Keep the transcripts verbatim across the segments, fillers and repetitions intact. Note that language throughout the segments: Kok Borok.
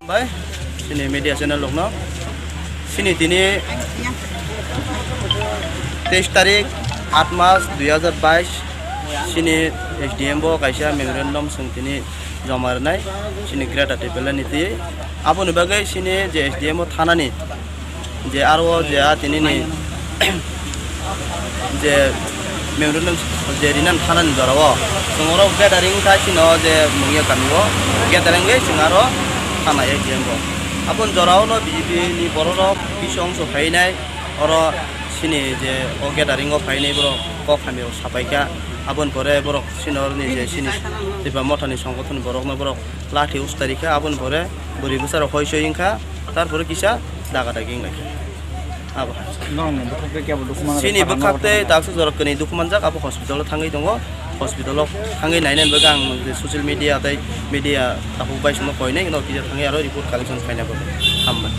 Bai, chini media channel rokno, chini tini teis tarik, aat mas, dui hazar bais, chini S D M bo kaisa memorandum chwng tini joma rwnai, chini Greater Tipraland ni twi. Aboni bagwi chini je S D M o thanani je aro je a tini ni je memorandum je rinan thanani jora o chwng oro gathering khai chino je Mungya kami o gathering bai chwng aro thana S D M o. Aboni jora o no B J P ni borok rok kisa ongso phainai oro chini je o gathering o phainai borok kok hamya rok sapai kha. Aboni pore borok chini oro ni je chini Tipra Motha ni songgothon ni borok no borok lathi ustari kha, aboni pore bwrwi bwsa rok hoi soi wngkha, tar pore kisa daga dagi wnglaikha. Abo hai. Norok ni bwkhak tei kebo dukhu manjak. Chini bwkhak tei daksa jora kwnwi dukhu manjak, abo hospital o thangwi tongo. Hospital o thangwi nainani bagwi ang social media tei media takhuk bai songno koinai no kisa thangwi aro report collection khaina bagwi. Hambai.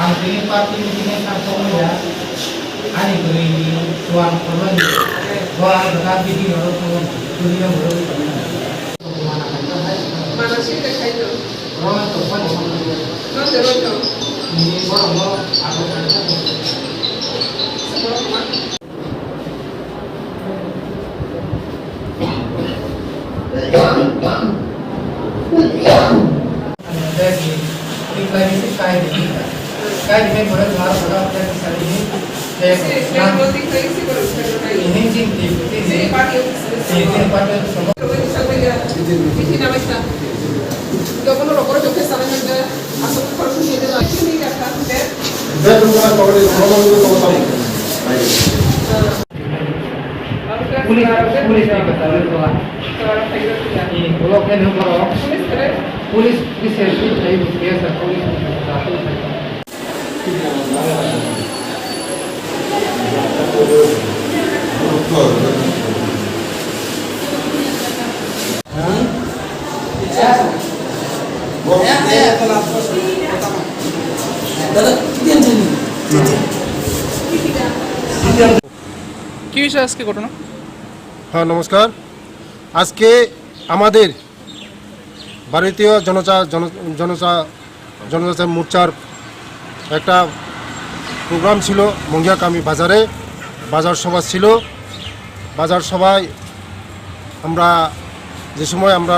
Ang tini party meeting-e thangkokmaya, ani bwrwini chuwang khormani, bo ang kwtal bihik oro thangmani, turiya borok tongmani. Manasik de khaito. Roman tongmani. No de roto. Ni borok no abo kanta. Police, police ni kasa wala. Ni block ni number o. Police, police, police, police, police. কি হয়েছে আজকে ঘটনা? হ্যাঁ, নমস্কার। আজকে আমাদের ভারতীয় জনতা, জন-, জনতা, জনজাতি মোর্চার একটা প্রোগ্রাম ছিল মঙ্গিয়া কামি বাজারে, বাজার সভা ছিল। বাজার সভায় আমরা যে সময় আমরা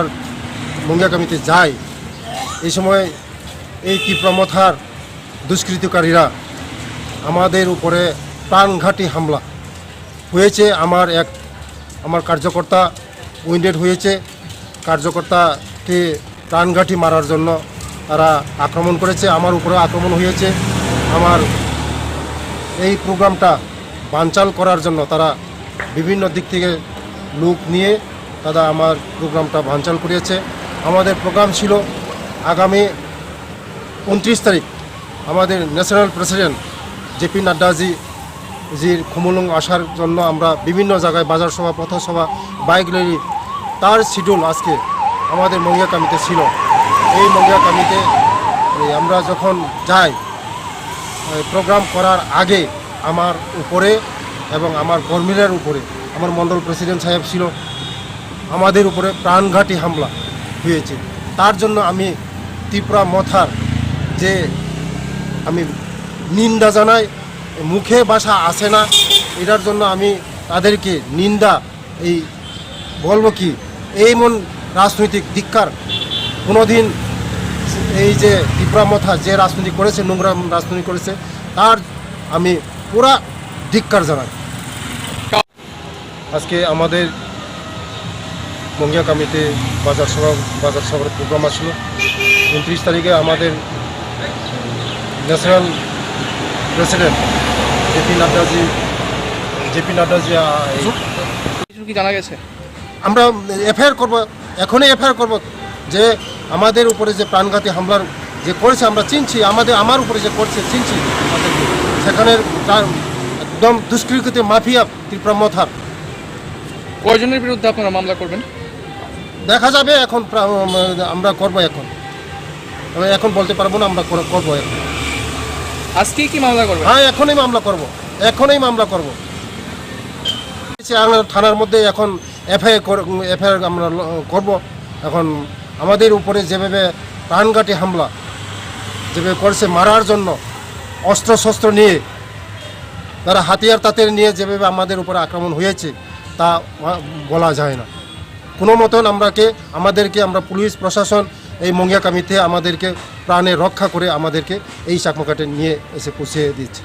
মঙ্গিয়া কামিতে যাই, এই সময় এই তিপ্রা মথার দুষ্কৃতকারীরা আমাদের উপরে প্রাণঘাতী হামলা হয়েছে। আমার এক, আমার কার্যকর্তা উইন্ডেড হয়েছে। কার্যকর্তাকে প্রাণঘাতী মারার জন্য তারা আক্রমণ করেছে, আমার উপরে আক্রমণ হয়েছে। আমার এই প্রোগ্রামটা বানচাল করার জন্য তারা বিভিন্ন দিক থেকে লোক নিয়ে তারা আমার প্রোগ্রামটা বানচাল করেছে। আমাদের প্রোগ্রাম ছিল আগামী ঊনত্রিশ তারিখ আমাদের ন্যাশনাল প্রেসিডেন্ট জেপি নাড্ডাজি জির খুমুলুং আসার জন্য আমরা বিভিন্ন জায়গায় বাজার সভা, পথসভা, বাইক র্যালি, তার শিডিউল আজকে আমাদের মঙ্গিয়া কামিতে ছিল। এই মঙ্গিয়া কামিতে এই আমরা যখন যাই, এই প্রোগ্রাম করার আগে আমার উপরে এবং আমার কর্মীদের উপরে, আমার মণ্ডল প্রেসিডেন্ট সাহেব ছিল, আমাদের উপরে প্রাণঘাতী হামলা হয়েছে। তার জন্য আমি তিপ্রা মথার যে আমি নিন্দা জানাই, মুখে ভাষা আসে না, এটার জন্য আমি তাদেরকে নিন্দা, এই বলবো কি, এই মন রাজনৈতিক ধিক্কার। কোনোদিন এই যে তিপ্রা মথা যে রাজনীতি করেছে, নোংরা রাজনীতি করেছে, তার আমি পুরা ধিক্কার জানাই। আজকে আমাদের মঙ্গিয়া কামিতে বাজার সভা, বাজার সভার প্রোগ্রাম আসলো। ঊনত্রিশ তারিখে আমাদের ন্যাশনাল প্রেসিডেন্ট জেপি নাড্ডাজি, জেপি নাড্ডাজি, আ, এই কিছু কি জানা গেছে? আমরা এফআইআর করব, এখনই এফআইআর করব যে আমাদের উপরে যে প্রাণঘাতী হামলার যে করেছে আমরা চিনছি, আমাদের, আমার উপরে যে করছে চিনছি, সেখানে তার একদম দুষ্কৃতি মাফিয়া তিপ্রা মথার। কয়জনের বিরুদ্ধে আপনারা মামলা করবেন? দেখা যাবে এখন প্রা-, আমরা করব এখন। তবে এখন বলতে পারবো না, আমরা কর-, করব এখন। আজকেই কি মামলা করবেন? হ্যাঁ, এখনই মামলা করব, এখনই মামলা করব। সে আমরা থানার মধ্যে এখন এফআইআর কর-, এফআইআর আমরা ল-, করব। এখন আমাদের উপরে যেভাবে প্রাণঘাতী হামলা যেভাবে করছে, মারার জন্য অস্ত্র শস্ত্র নিয়ে, তারা হাতিয়ার তাতিয়ার নিয়ে যেভাবে আমাদের উপরে আক্রমণ হয়েছে, তা বলা যায় না। কোনো মতন আমরাকে, আমাদেরকে, আমরা পুলিশ প্রশাসন এই মঙ্গিয়া কামিতে আমাদেরকে প্রাণে রক্ষা করে আমাদেরকে এই চাকমাঘাটে নিয়ে এসে পৌঁছে দিচ্ছে।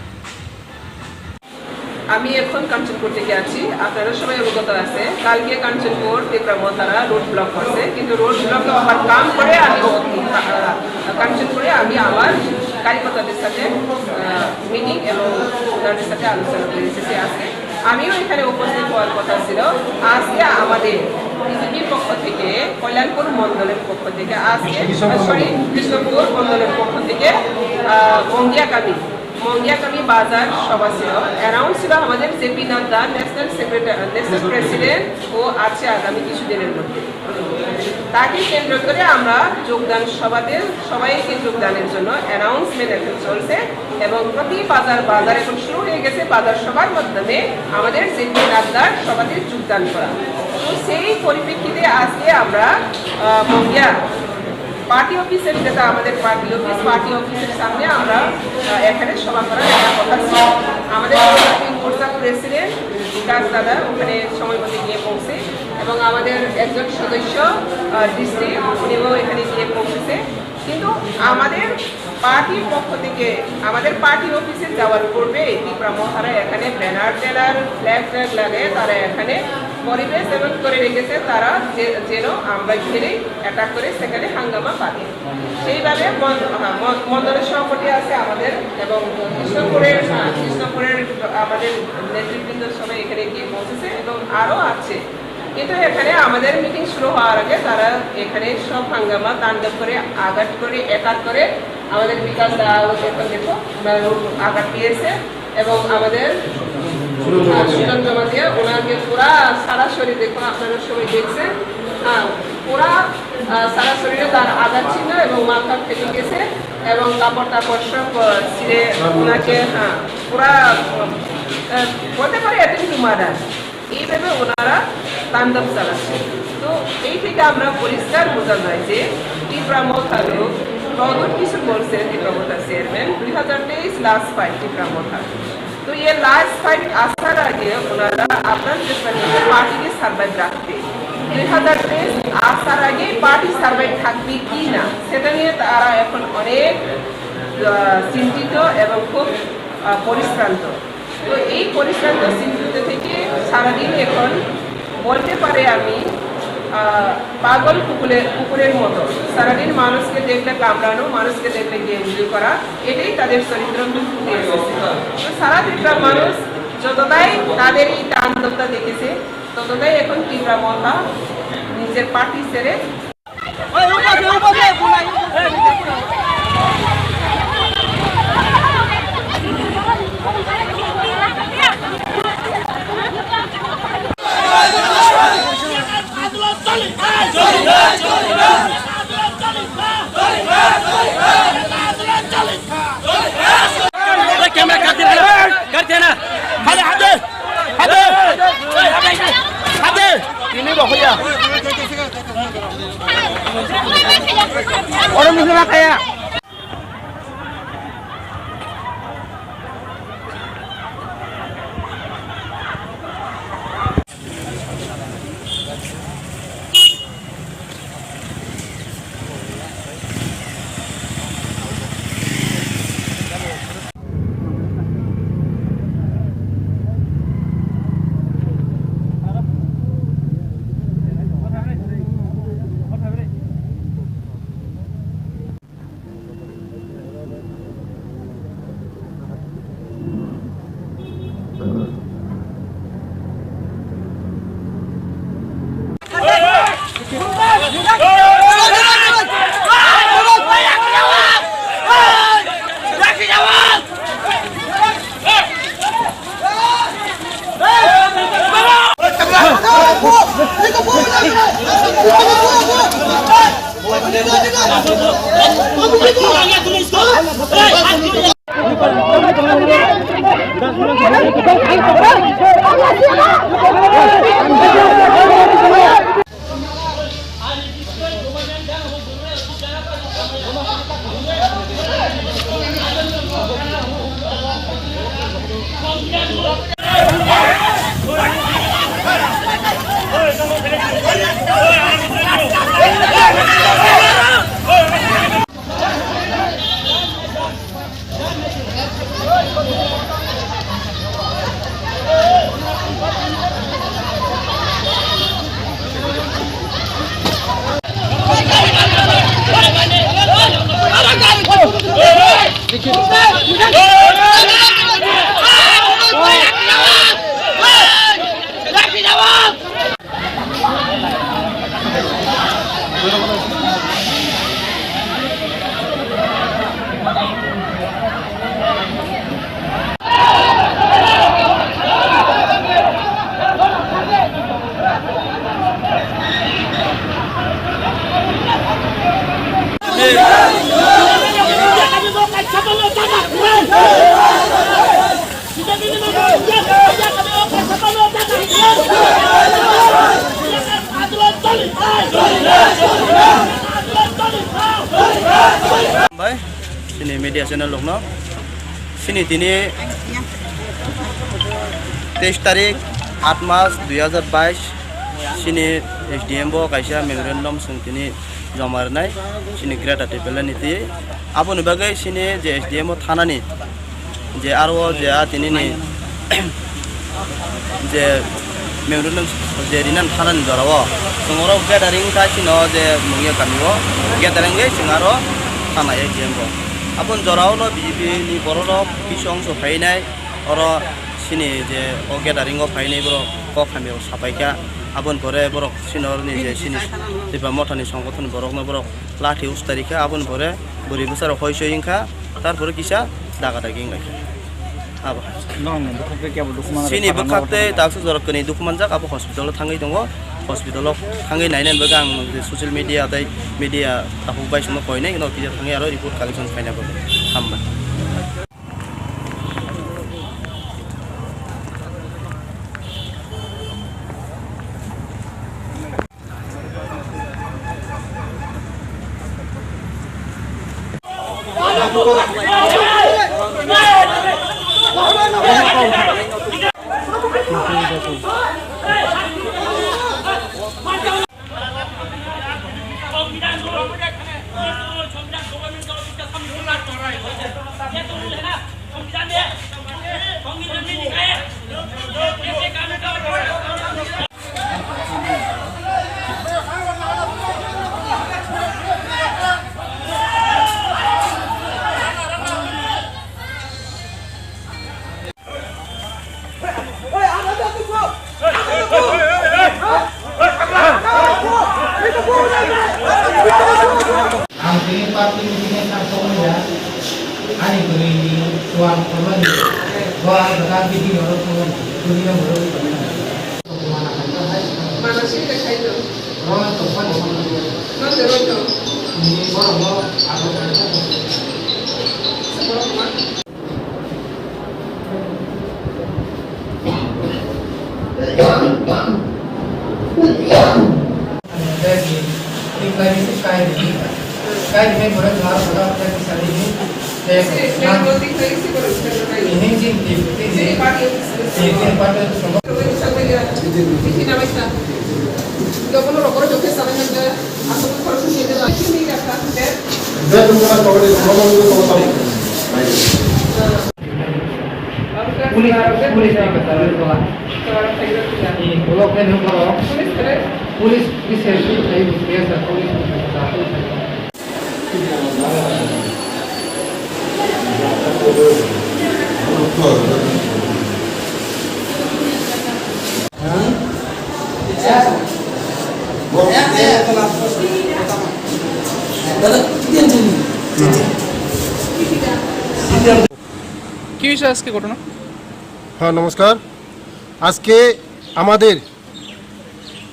আমি এখন কাঞ্চনপুর থেকে আছি। আপনারা সবাই অবগত আছে, কালকে কাঞ্চনপুর তিপ্রা মথারা রোড ব্লক করছে, কিন্তু রোড ব্লক ওভারকাম করে আমি, আহ, কাঞ্চনপুরে আমি আমার কার্যকর্তাদের সাথে, আহ, মিটিং এবং ওনাদের সাথে আলোচনা করে এসেছি। আজকে আমিও এখানে উপস্থিত হওয়ার কথা ছিল। আজকে আমাদের বিজেপির পক্ষ থেকে, কল্যাণপুর মণ্ডলের পক্ষ থেকে আজকে, সরি, কৃষ্ণপুর মণ্ডলের পক্ষ থেকে, আহ, মঙ্গিয়াকামী মঙ্গিয়াকামী বাজার সভা ছিল, অ্যারাউন্ড ছিল আমাদের JP Nadda, national secretary, national president ও আছে আগামী কিছুদিনের মধ্যে। তাকে কেন্দ্র করে আমরা যোগদান সভাতে সবাইকে যোগদানের জন্য অ্যানাউন্সমেন্ট এখন চলছে এবং প্রতি বাজার, বাজার এখন শুরু হয়ে গেছে, বাজার সভার মাধ্যমে আমাদের জেপি নাড্ডার সভাতে যোগদান করা। তো সেই পরিপ্রেক্ষিতে আজকে আমরা, আহ, মঙ্গিয়া পার্টি অফিসের, যেটা আমাদের পার্টি অফিস, পার্টি অফিসের সামনে আমরা, আহ, এখানে সভা করার একটা কথা ছিল। আমাদের মোর্চা প্রেসিডেন্ট বিকাশ দাদা ওখানে সময় মতো গিয়ে পৌঁছে এবং আমাদের একজন সদস্য, আহ, ডিস্ট্রিক্ট, উনিও এখানে গিয়ে পৌঁছেছে। কিন্তু আমাদের পার্টির পক্ষ থেকে, আমাদের পার্টির অফিসে যাওয়ার পূর্বে তিপ্রা মথারা এখানে ব্যানার ট্যানার, ফ্ল্যাগ ট্ল্যাগ লাগিয়ে তারা এখানে পরিবেশ এমন করে রেখেছে, তারা যে, যেন আমরা ঘিরে অ্যাটাক করে সেখানে হাঙ্গামা বাঁধে। সেইভাবে মন-, হ্যাঁ, মন-, মণ্ডলের সভাপতি আছে আমাদের এবং কৃষ্ণপুরের, হ্যাঁ, কৃষ্ণপুরের আমাদের নেতৃবৃন্দ সবাই এখানে গিয়ে পৌঁছেছে এবং আরও আছে। কিন্তু এখানে আমাদের মিটিং শুরু হওয়ার আগে তারা এখানে সব হাঙ্গামা তাণ্ডব করে, আঘাত করে, অ্যাটাক করে আমাদের বিকাশ দা, ও দেখো, দেখো, ওনার আঘাত দিয়েছে এবং আমাদের, আহ, সুজন জমাতিয়া ওনাকে পুরা সারা শরীর, দেখো, আপনারা সবাই দেখছেন, হ্যাঁ, পুরা, আহ, সারা শরীরে তার আঘাত চিহ্ন এবং মাথা ফেটে গেছে এবং কাপড় টাপড় সব, আহ, ছিঁড়ে ওনাকে, হ্যাঁ, পুরা, আহ, বলতে পারে অ্যাটেম্প টু মার্ডার। এইভাবে ওনারা তাণ্ডব চালাচ্ছে। তো এই থেকে আমরা পরিষ্কার বোঝা যায় যে তিপ্রা মথারও নগর কিশোর মঞ্চের তীব্রমথা চেয়ারম্যান, দুই হাজার তেইশ লাস্ট ফাইট তীব্রমথা। তো এই লাস্ট ফাইট আসার আগে ওনারা আপ্রাণ চেষ্টা করছে পার্টিকে সার্ভাইভ রাখতে। দুই হাজার তেইশ আসার আগে পার্টি সার্ভাইভ থাকবে কি না, সেটা নিয়ে তারা এখন অনেক আহ, চিন্তিত এবং খুব আহ, পরিশ্রান্ত। তো এই পরিশ্রান্ত চিন্তিত থেকে সারাদিন এখন বলতে পারে আমি আহ, পাগল কুকুরের কুকুরের মতো। সারাদিন মানুষকে দেখলে কামড়ানো, মানুষকে দেখলে গেঞ্জি করা, এটাই তাদের চরিত্র ফুটে এসেছে। তো সারা ত্রিপুরা মানুষ যতটাই তাদের এই তাণ্ডবটা দেখেছে, ততটাই এখন ত্রিপুরা মথা নিজের পার্টি ছেড়ে Camera cut din, cut din na. Hade, hade, hade, hade. Ini bawa ya. Orang bisa makan ya. Bai, sini media channel rokno. Sini tini teis tarik, aat mas, dui hazar bais, sini S D M bo kaisa memorandum song tini joma rwnai, sini Greater Tipraland ni twi. Aboni bagwi sini je S D M o thanani je aro o je a tini ni je memorandum je rinan thanani jora o chwng oro gathering kha sino je Mungya kami o gathering wi chwng aro thana S D M o. Aboni jora o no B J P ni borok rok kisa ongso phainai oro sini je o gathering o phainai borok kok hamya rok sapai kha. Aboni pore borok sini oro ni je sini Tipra Motha ni songgothon ni borok no borok lathi ustari kha, aboni pore bwrwi bwsa rok hoi soi wngkha, tar pore kisa daga dagi wng lai kha. Abo hai. Nokni bwkhak tei kebo dukhu manjak, sini bwkhak tei daksa jora kwnwi dukhu manjak, abo hospital o thangwi tongo, hospital o thangwi nainani bagwi ang social media tei media takhuk bai songno koinai no kisa thangwi aro report collection khaina bagwi. Hambai. Manasik dekhai to. No, de roto. Police, police ni kata, police ni. Ni block ni nung koro. Police, police, police ni kata, police ni kata. কি হয়েছে আজকে ঘটনা? হ্যাঁ, নমস্কার। আজকে আমাদের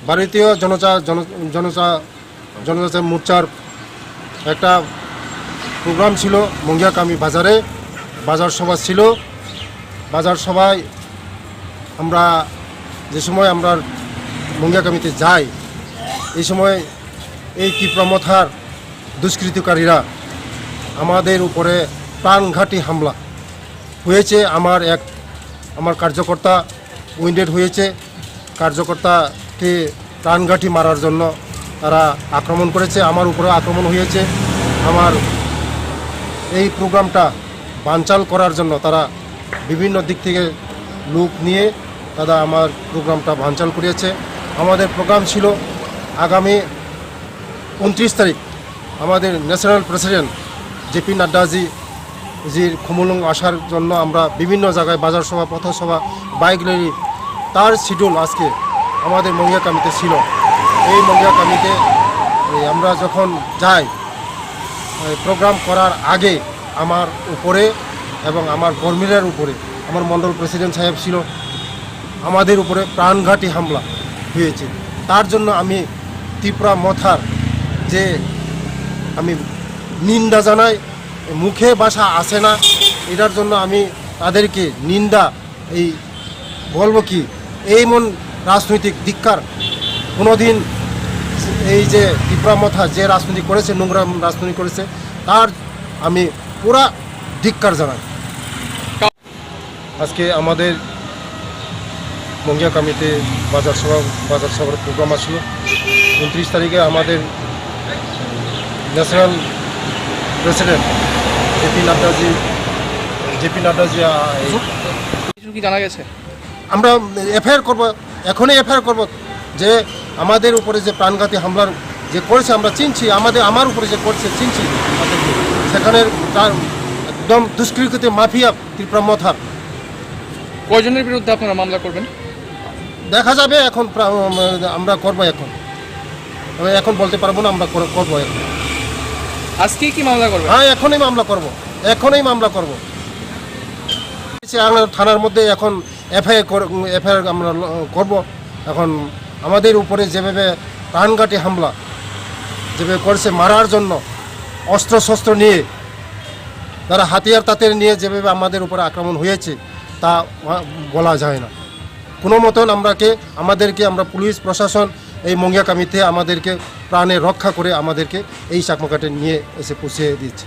ভারতীয় জনতা, জন-, জনতা, জনজাতি মোর্চার একটা প্রোগ্রাম ছিল মুঙ্গিয়াকামি বাজারে, বাজার সভা ছিল। বাজার সভায় আমরা যে সময় আমরা মুঙ্গিয়াকামিতে যাই, এই সময় এই তিপ্রা মথার দুষ্কৃতকারীরা আমাদের উপরে প্রাণঘাতী হামলা হয়েছে। আমার এক, আমার কার্যকর্তা উইন্ডেড হয়েছে। কার্যকর্তাকে প্রাণঘাতী মারার জন্য তারা আক্রমণ করেছে, আমার উপরে আক্রমণ হয়েছে। আমার এই প্রোগ্রামটা বানচাল করার জন্য তারা বিভিন্ন দিক থেকে লোক নিয়ে তারা আমার প্রোগ্রামটা বানচাল করেছে। আমাদের প্রোগ্রাম ছিল আগামী ঊনত্রিশ তারিখ আমাদের ন্যাশনাল প্রেসিডেন্ট জেপি নাড্ডাজি জির খুমুলুং আসার জন্য আমরা বিভিন্ন জায়গায় বাজার সভা, পথসভা, বাইক র্যালি, তার শিডিউল আজকে আমাদের মুঙ্গিয়াকামিতে ছিল। এই মুঙ্গিয়াকামিতে এই আমরা যখন যাই, এই প্রোগ্রাম করার আগে আমার উপরে এবং আমার কর্মীদের উপরে, আমার মণ্ডল প্রেসিডেন্ট সাহেব ছিল, আমাদের উপরে প্রাণঘাতী হামলা হয়েছে। তার জন্য আমি তিপ্রা মথার যে আমি নিন্দা জানাই, মুখে ভাষা আসে না, এটার জন্য আমি তাদেরকে নিন্দা, এই বলবো কি, এই মন রাজনৈতিক ধিক্কার। কোনোদিন এই যে তিপ্রা মথা যে রাজনীতি করেছে, নোংরা রাজনীতি করেছে, তার আমি পুরা ধিক্কার জানাই। আজকে আমাদের মুঙ্গিয়াকামিতে বাজার সভা, বাজার সভার প্রোগ্রাম আসলো। ঊনত্রিশ তারিখে আমাদের ন্যাশনাল প্রেসিডেন্ট জেপি নাড্ডাজি, জেপি নাড্ডাজি, আ, এই কিছু কি জানা গেছে? আমরা এফআইআর করব, এখনই এফআইআর করব যে আমাদের উপরে যে প্রাণঘাতী হামলার যে করেছে আমরা চিনছি, আমাদের, আমার উপরে যে করছে চিনছি, সেখানে তার একদম দুষ্কৃতি মাফিয়া তিপ্রা মথার। কয়জনের বিরুদ্ধে আপনারা মামলা করবেন? দেখা যাবে এখন প্রা-, উম, আমরা করব এখন। তবে এখন বলতে পারবো না, আমরা কর-, করব এখন। আজকেই কি মামলা করবেন? হ্যাঁ, এখনই মামলা করব, এখনই মামলা করব। সে আমরা থানার মধ্যে এখন এফআইআর কর-, এফআইআর আমরা ল-, করব। এখন আমাদের উপরে যেভাবে প্রাণঘাতী হামলা যেভাবে করেছে, মারার জন্য অস্ত্রশস্ত্র নিয়ে, তারা হাতিয়ার টাতিয়ার নিয়ে যেভাবে আমাদের উপরে আক্রমণ হয়েছে, তা বলা যায় না। কোনো মতন আমরাকে, আমাদেরকে, আমরা পুলিশ প্রশাসন এই মুঙ্গিয়াকামিতে আমাদেরকে প্রাণে রক্ষা করে আমাদেরকে এই চাকমাঘাটে নিয়ে এসে পৌঁছে দিয়েছে।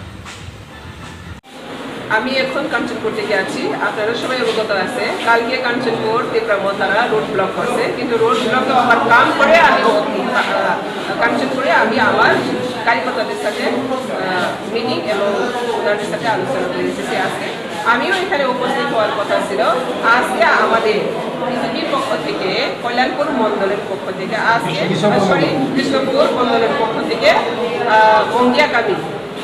আমি এখন কাঞ্চনপুর থেকে আছি। আপনারা সবাই অবগত আছে, কালকে কাঞ্চনপুর তিপ্রা মথারা রোড ব্লক করছে, কিন্তু রোড ব্লক ওভারকাম করে আমি ও-, আহ, কাঞ্চনপুরে আমি আমার কার্যকর্তাদের সাথে, আহ, মিটিং এবং ওনাদের সাথে আলোচনা করে এসেছি আজকে। আমিও এখানে উপস্থিত হওয়ার কথা ছিল। আজকে আমাদের বিজেপির পক্ষ থেকে, কল্যাণপুর মণ্ডলের পক্ষ থেকে, আজকে, সরি, কৃষ্ণপুর মণ্ডলের পক্ষ থেকে, আহ, মুঙ্গিয়াকামি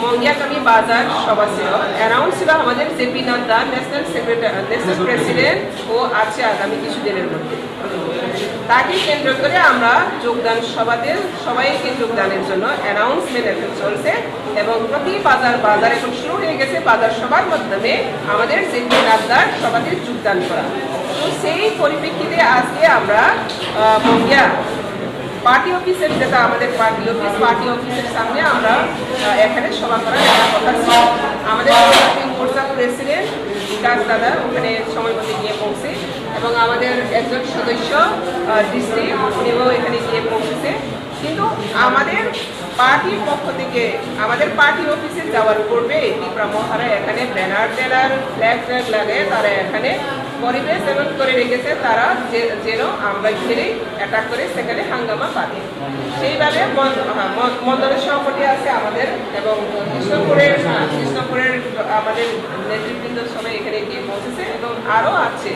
মঙ্গিয়াকামি বাজার সভা ছিল, অ্যানাউন্স ছিল আমাদের JP Nadda, national secretary, national president, ও আছে আগামী কিছুদিনের মধ্যে। তাকে কেন্দ্র করে আমরা যোগদান সভাতে সবাইকে যোগদানের জন্য অ্যানাউন্সমেন্ট এখন চলছে এবং প্রতি বাজার, বাজার এখন শুরু হয়ে গেছে। বাজার সভার মাধ্যমে আমাদের জেপি নাড্ডার সভাতে যোগদান করা। তো সেই পরিপ্রেক্ষিতে আজকে আমরা, আহ, মঙ্গিয়া পার্টি অফিসের, যেটা আমাদের পার্টি অফিস, পার্টি অফিসের সামনে আমরা, আহ, এখানে সভা করার একটা কথা ছিল। আমাদের মোর্চা প্রেসিডেন্ট বিকাশ দাদা ওখানে সময় মতো গিয়ে পৌঁছে এবং আমাদের একজন সদস্য, আহ, ডিসি, উনিও এখানে গিয়ে পৌঁছেছে। কিন্তু আমাদের পার্টির পক্ষ থেকে আমাদের পার্টি অফিসে যাওয়ার পূর্বে টিপ্রা মথারা এখানে ব্যানার ট্যানার, ফ্ল্যাগ ট্ল্যাগ লাগিয়ে তারা এখানে পরিবেশ এমন করে রেখেছে, তারা যে, যেন আমরা ঘিরে অ্যাটাক করে সেখানে হাঙ্গামা বাঁধে। সেইভাবে মন-, হ্যাঁ, মন-, মন্ডলের সভাপতি আছে আমাদের এবং কৃষ্ণপুরের, হ্যাঁ, কৃষ্ণপুরের আমাদের নেতৃবৃন্দ সবাই এখানে গিয়ে পৌঁছেছে এবং আরও আছে।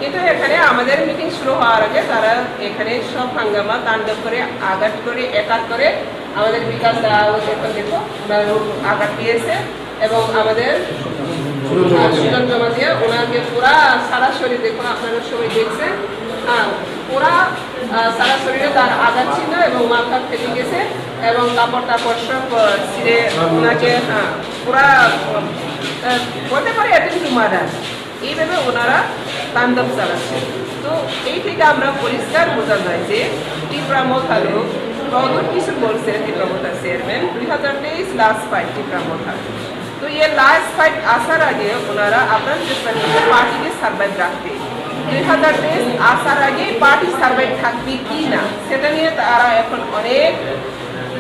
কিন্তু এখানে আমাদের মিটিং শুরু হওয়ার আগে তারা এখানে সব হাঙ্গামা তাণ্ডব করে, আঘাত করে, অ্যাটাক করে আমাদের বিকাশ দা, ওই এখন দেখো, ওনার আঘাত দিয়েছে এবং আমাদের, আহ, সুজন জমাতিয়া ওনাকে পুরা সারা শরীর, দেখুন আপনারা সবাই দেখছেন, হ্যাঁ, পুরা, আহ, সারা শরীরে তার আঘাত চিহ্ন এবং মাথা ফেটে গেছে এবং কাপড় টাপড় সব, আহ, ছিঁড়ে ওনাকে, হ্যাঁ, পুরা, আহ, বলতে পারি অ্যাটেম্প টু মার্ডার। এইভাবে ওনারা তাণ্ডব চালাচ্ছে। তো এই থেকে আমরা পরিষ্কার বোঝা যায় যে টিপ্রা মথা লোক কত কিছু বলছে টিপ্রা মথার চেয়ারম্যান, দুই হাজার তেইশ লাস্ট ফাইট টিপ্রা মথা। তো এই লাস্ট ফাইট আসার আগে ওনারা আপ্রাণ চেষ্টা করছে পার্টিকে সার্ভাইভ রাখতে। দুই হাজার তেইশ আসার আগে পার্টি সার্ভাইভ থাকবে কি না, সেটা নিয়ে তারা এখন অনেক,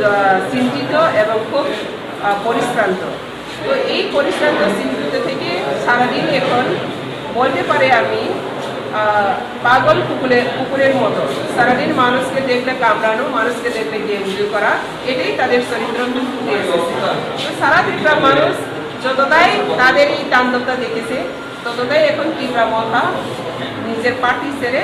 আহ, চিন্তিত এবং খুব, আহ, পরিশ্রান্ত। তো এই পরিশ্রান্ত চিন্তিত থেকে সারাদিন এখন বলতে পারে আমি, আহ, পাগল কুকুরের, কুকুরের মতো। সারাদিন মানুষকে দেখলে কামড়ানো, মানুষকে দেখলে গেঞ্জু করা, এটাই তাদের চরিত্র ফুটে এসেছে। তো সারা ত্রিপুরার মানুষ যতটাই তাদের এই তাণ্ডবটা দেখেছে, ততটাই এখন ত্রিপুরা মথা নিজের পার্টি ছেড়ে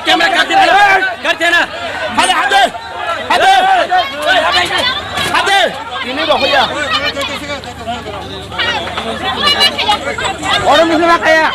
Camera cut din na. Cut din na. Hade, hade. Hade. Hade. Ini ba hoya. Orang bisa kaya.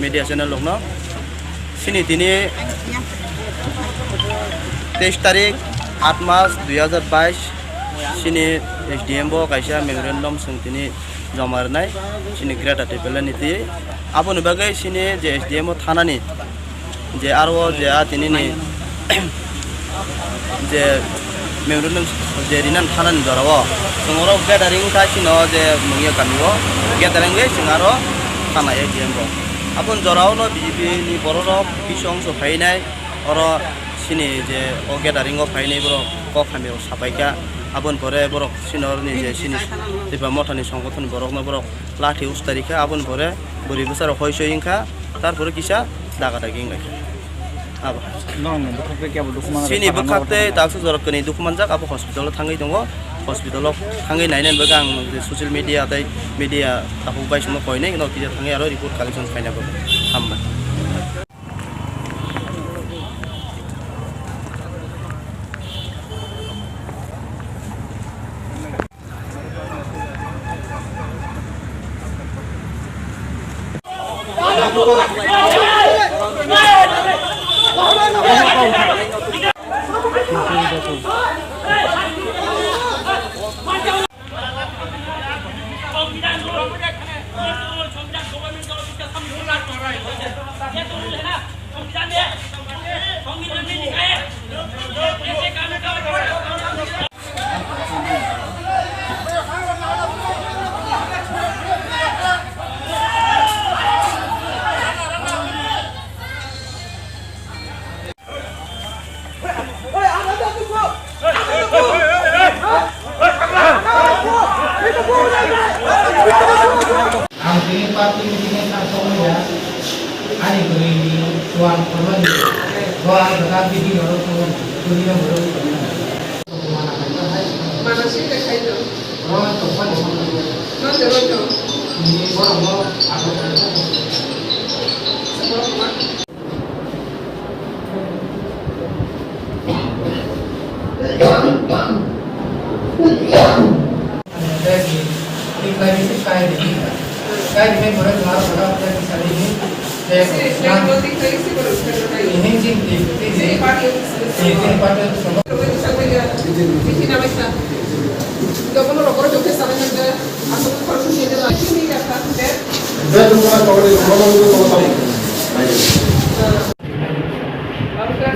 Media channel rokno chini tini teis tarik, aat mas dui hazar bais, chini S D M bo kaisa memorandum chwng tini joma rwnai chini Greater Tipraland ni twi. Aboni bagwi chini je S D M o thanani je aro je a tini ni je memorandum je rinan thanani jorao chwng oro gathering kha chino je Mungia kami o gathering wi chwng aro thana S D M bo. Aboni jorao no B J P ni borok rok kisa ongso phainai oro chini je o gathering o phainai borok kok hamya rok sapai kha. Aboni pore borok chini oro ni je chini Tipra Motha ni songgothon ni borok no borok lathi ustari kha. Aboni pore bwrwi bwsa rok hoi soi wngkha, tar pore kisa daga dagi wngkha. Abo. Norokni bwkhak tei kebo dukhuman Chini bwkhak tei daksa jora kwnwi dukhumanjak, abo hospital o thangwi tongo. Hospital o thangwi nainani bagwi ang je social media tei media tabuk bai songno koinai no kisa thangwi aro report collection khaina bagwi. Hambai. Ang tini party meeting-e sangsong ya, ani bwrwi ni chuang thangmani, bo ang kwtal bidi norok thangmani, tini no borok thangmani. Manasik de khaito. No de roto. Ni borok no abo.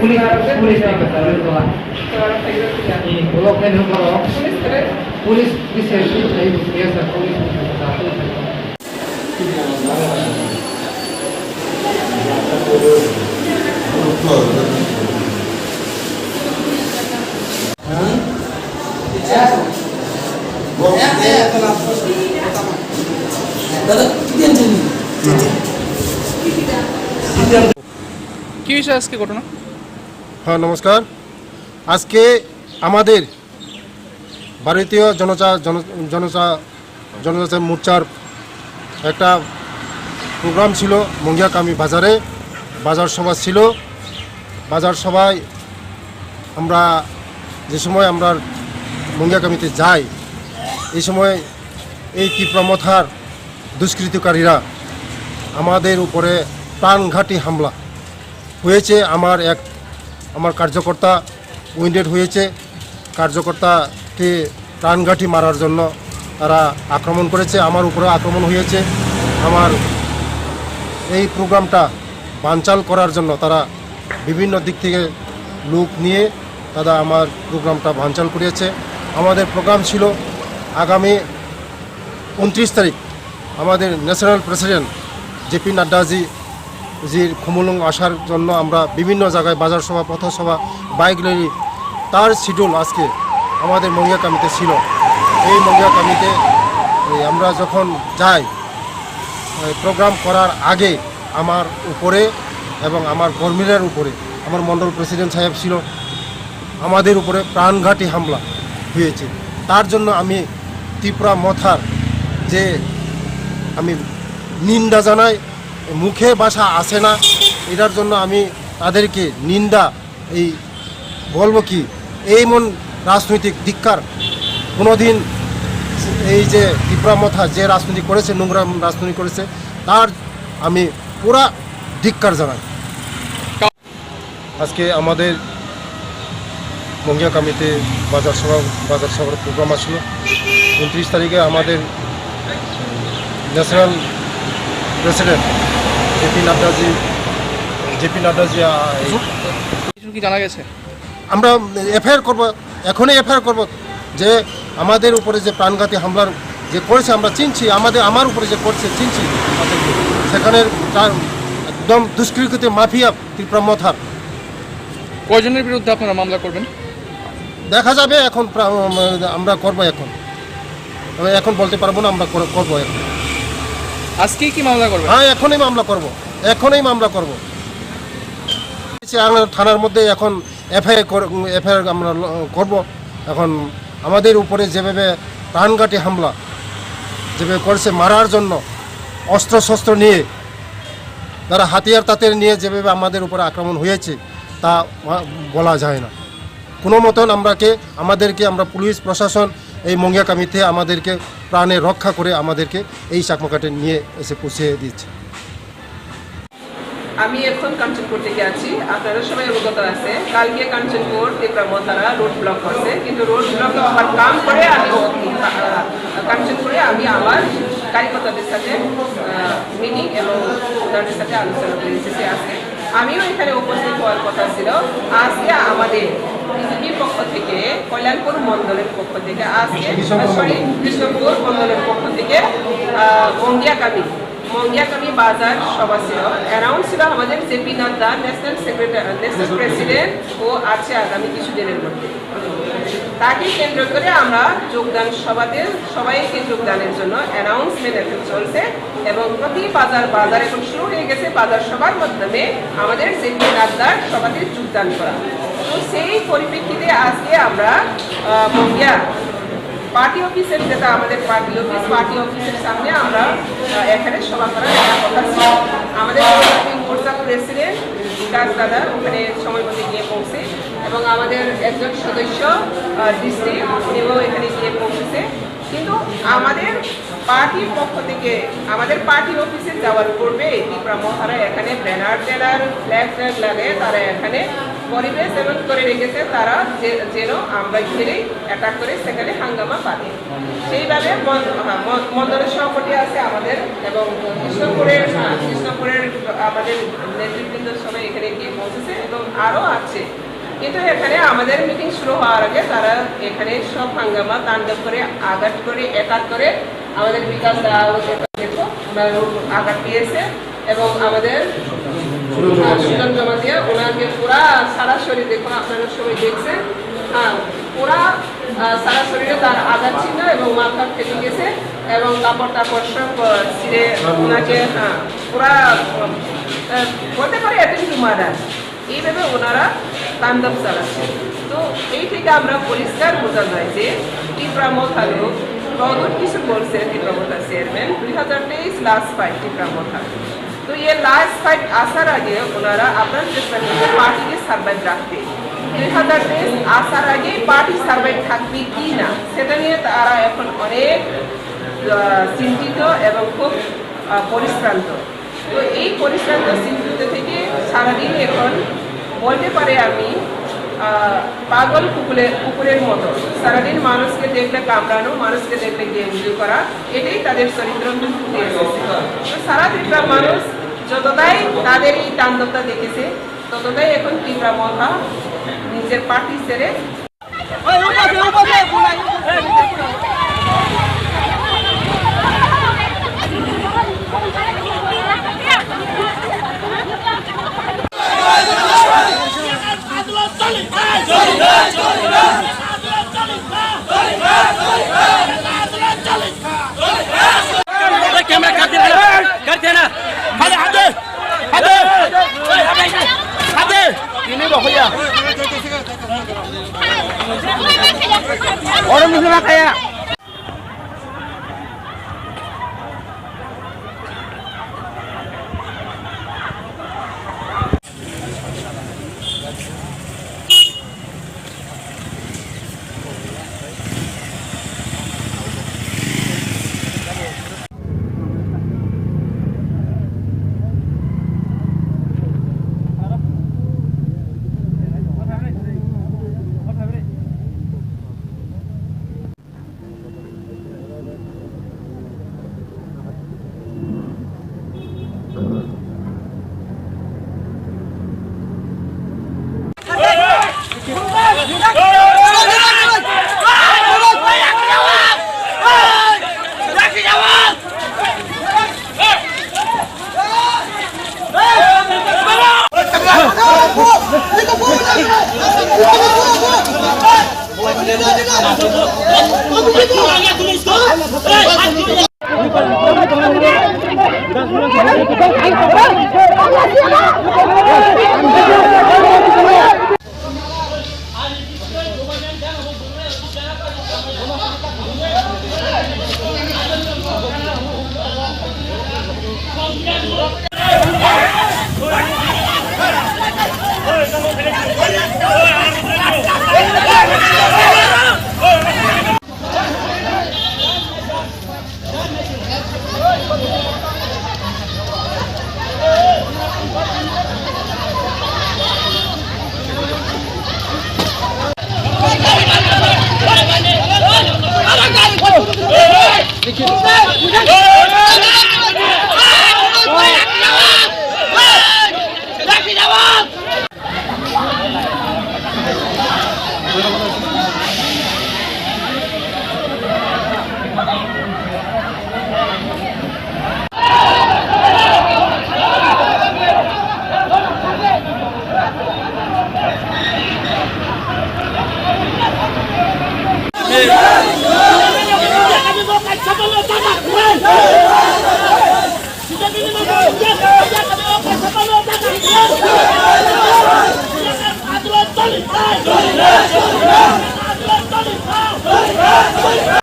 Police, police ni kata wala. Ni block ni nung koro. Police, police, police, police, police. কি হয়েছে আজকে ঘটনা? হ্যাঁ, নমস্কার। আজকে আমাদের ভারতীয় জনতা, জন-, জনতা, জনজাতি মোর্চার একটা প্রোগ্রাম ছিল মুঙ্গিয়াকামি বাজারে, বাজার সভা ছিল। বাজার সভায় আমরা যে সময় আমরা মুঙ্গিয়াকামিতে যাই, এই সময় এই তিপ্রা মথার দুষ্কৃতকারীরা আমাদের উপরে প্রাণঘাতী হামলা হয়েছে। আমার এক, আমার কার্যকর্তা উইন্ডেড হয়েছে। কার্যকর্তাকে প্রাণঘাতী মারার জন্য তারা আক্রমণ করেছে, আমার উপরে আক্রমণ হয়েছে। আমার এই প্রোগ্রামটা বানচাল করার জন্য তারা বিভিন্ন দিক থেকে লোক নিয়ে তারা আমার প্রোগ্রামটা বানচাল করেছে। আমাদের প্রোগ্রাম ছিল আগামী ঊনত্রিশ তারিখ আমাদের ন্যাশনাল প্রেসিডেন্ট জেপি নাড্ডাজি জির খুমুলুং আসার জন্য আমরা বিভিন্ন জায়গায় বাজার সভা, পথসভা, বাইক র্যালি, তার শিডিউল আজকে আমাদের মুঙ্গিয়াকামিতে ছিল। এই মুঙ্গিয়াকামিতে এই আমরা যখন যাই, এই প্রোগ্রাম করার আগে আমার উপরে এবং আমার কর্মীদের উপরে আমার মণ্ডল প্রেসিডেন্ট সাহেব ছিল, আমাদের উপরে প্রাণঘাতী হামলা হয়েছে। তার জন্য আমি তিপ্রা মথার যে আমি নিন্দা জানাই, মুখে ভাষা আসে না, এটার জন্য আমি তাদেরকে নিন্দা, এই বলবো কি, এই মন রাজনৈতিক ধিক্কার। কোনোদিন এই যে তিপ্রা মথা যে রাজনীতি করেছে, নোংরা রাজনীতি করেছে, তার আমি পুরা ধিক্কার জানাই। আজকে আমাদের মঙ্গিয়া কমিটি বাজার সভা, বাজার সভার প্রোগ্রাম আসলো। ঊনত্রিশ তারিখে আমাদের ন্যাশনাল প্রেসিডেন্ট জেপি নাড্ডাজি, জেপি নাড্ডাজি, আ, এই কিছু কি জানা গেছে? আমরা এফআইআর করব, এখনই এফআইআর করব যে আমাদের উপরে যে প্রাণঘাতী হামলার যে করেছে আমরা চিনছি, আমাদের, আমার উপরে যে করছে চিনছি, সেখানে তার একদম দুষ্কৃতি মাফিয়া ত্রিপুরা মথার। কয়জনের বিরুদ্ধে আপনারা মামলা করবেন? দেখা যাবে এখন প্রা-, উম, আমরা করব এখন। তবে এখন বলতে পারবো না আমরা কর-, করব এখন। আজকেই কি মামলা করবেন? হ্যাঁ, এখনই মামলা করব, এখনই মামলা করব। সে আমরা থানার মধ্যে এখন এফআইআর কর-, এফআইআর আমরা ল-, করব। এখন আমাদের উপরে যেভাবে প্রাণঘাতী হামলা যেভাবে করেছে মারার জন্য, অস্ত্রশস্ত্র নিয়ে, তারা হাতিয়ার টাতিয়ার নিয়ে যেভাবে আমাদের উপরে আক্রমণ হয়েছে, তা মা-, বলা যায় না। কোনো মতন আমরাকে, আমাদেরকে, আমরা পুলিশ প্রশাসন এই মঙ্গিয়া কমিটি আমাদেরকে প্রাণে রক্ষা করে আমাদেরকে এই চাকমাঘাটে নিয়ে এসে পৌঁছে দিয়েছে। আমি এখন কাঞ্চনপুর থেকে আছি। আপনারা সবাই অবগত আছে, কালকে কাঞ্চনপুর ত্রিপুরা মথারা রোড ব্লক করছে, কিন্তু রোড ব্লক ওভারকাম করে আমি, আহ, কাঞ্চনপুরে আমি আমার কার্যকর্তাদের সাথে, আহ, মিটিং এবং ওনাদের সাথে আলোচনা করে এসেছি। আজকে আমিও এখানে উপস্থিত হওয়ার কথা ছিল। আজকে আমাদের বিজেপির পক্ষ থেকে, কল্যাণপুর মণ্ডলের পক্ষ থেকে আজকে, সরি, কৃষ্ণপুর মণ্ডলের পক্ষ থেকে, আহ, মঙ্গিয়াকামী মঙ্গিয়াকামী বাজার সভা ছিল, অ্যানাউন্স ছিল আমাদের JP Nadda, national secretary, national president, ও আছে আগামী কিছু দিনের মধ্যে। তাকে কেন্দ্র করে আমরা যোগদান সভাতে সবাইকে যোগদানের জন্য অ্যানাউন্সমেন্ট এখন চলছে এবং প্রতি বাজার, বাজার এখন শুরু হয়ে গেছে। বাজার সভার মাধ্যমে আমাদের জেপি নাড্ডার সভাতে যোগদান করা। তো সেই পরিপ্রেক্ষিতে আজকে আমরা, আহ, মঙ্গিয়া পার্টি অফিসের, যেটা আমাদের পার্টি অফিস, পার্টি অফিসের সামনে আমরা, আহ, এখানে সভা করার একটা কথা ছিল। আমাদের মোর্চা প্রেসিডেন্ট বিকাশ দাদা ওখানে সময় মতো গিয়ে পৌঁছে এবং আমাদের একজন সদস্য, আহ, ডিস্ট্রিক্ট, উনিও এখানে গিয়ে পৌঁছেছে। কিন্তু আমাদের পার্টির পক্ষ থেকে, আমাদের পার্টি অফিসে যাওয়ার পূর্বে ত্রিপুরা মথারা এখানে ব্যানার ট্যানার, ফ্ল্যাগ ট্ল্যাগ লাগিয়ে তারা এখানে পরিবেশ এমন করে রেখেছে, তারা যে, যেন আমরা ঘিরে অ্যাটাক করে সেখানে হাঙ্গামা বাঁধে। সেইভাবে মন-, হ্যাঁ, মন-, মণ্ডলের সভাপতি আছে আমাদের এবং কৃষ্ণপুরের, হ্যাঁ, কৃষ্ণপুরের আমাদের নেতৃবৃন্দ সবাই এখানে গিয়ে পৌঁছেছে এবং আরও আছে। কিন্তু এখানে আমাদের মিটিং শুরু হওয়ার আগে তারা এখানে সব হাঙ্গামা তাণ্ডব করে, আঘাত করে, অ্যাটাক করে আমাদের বিকাশ দা, ওদের দেখো, ওনার আঘাত দিয়েছে এবং আমাদের সুজন জমাতিয়া ওনাকে পুরা সারা শরীর, দেখুন আপনারা সবাই দেখছেন, হ্যাঁ, পুরা, আহ, সারা শরীরে তার আঘাত চিহ্ন এবং মাথা ফেটে গেছে এবং কাপড় টাপড় সব, আহ, ছিঁড়ে ওনাকে, হ্যাঁ, পুরা, আহ, বলতে পারে অ্যাটেম্প টু মার্ডার। এইভাবে ওনারা তাণ্ডব চালাচ্ছে। তো এই থেকে আমরা পরিষ্কার বোঝা যায় যে টিপ্রা মথারও প্রদূত কিছু বলছে টিপ্রা মথার চেয়ারম্যান, দুই হাজার তেইশ লাস্ট ফাইট টিপ্রা মথার। তো এই লাস্ট ফাইট আসার আগে ওনারা আপ্রাণ চেষ্টা করছে পার্টিকে সার্ভাইভ রাখতে। দুই হাজার তেইশ আসার আগে পার্টি সার্ভাইভ থাকবে কি না সেটা নিয়ে তারা এখন অনেক, আহ, চিন্তিত এবং খুব, আহ, পরিশ্রান্ত। তো এই পরিশ্রান্ত চিন্তিত থেকে সারাদিন এখন বলতে পারে আমি, আহ, পাগল কুকুরে-, কুকুরের মতো। সারাদিন মানুষকে দেখলে কামড়ানো, মানুষকে দেখলে গেঞ্জু করা, এটাই তাদের চরিত্র ফুটে এসেছে। তো সারা ত্রিপুরার মানুষ যতটাই তাদের এই তাণ্ডবটা দেখেছে, ততটাই এখন ত্রিপুরা মথা নিজের পার্টি ছেড়ে कैमरा काट दे, काट देना। हाथे, हाथे, हाथे, हाथे। Ini bawa ya. Orang bisa pakai ya.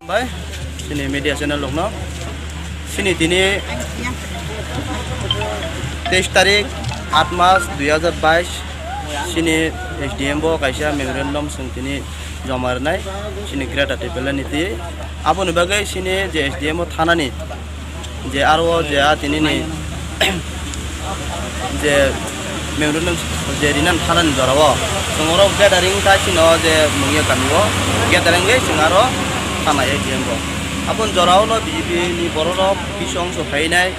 Bai, chini media channel rokno. Chini tini teis tarik, aat mas, dui hazar bais, chini S D M bo kaisa memorandum chwng tini joma rwnai, chini Greater Tipraland ni twi. Aboni bagwi chini je S D M o thanani je aro o je a tini ni je memorandum je rinan thanani jora o chwng oro gathering kha chini o je Mungia kami o gathering bai chwng aro thanai S D M bo. Aboni jora o no B J P ni borok rok kisa ongso phainai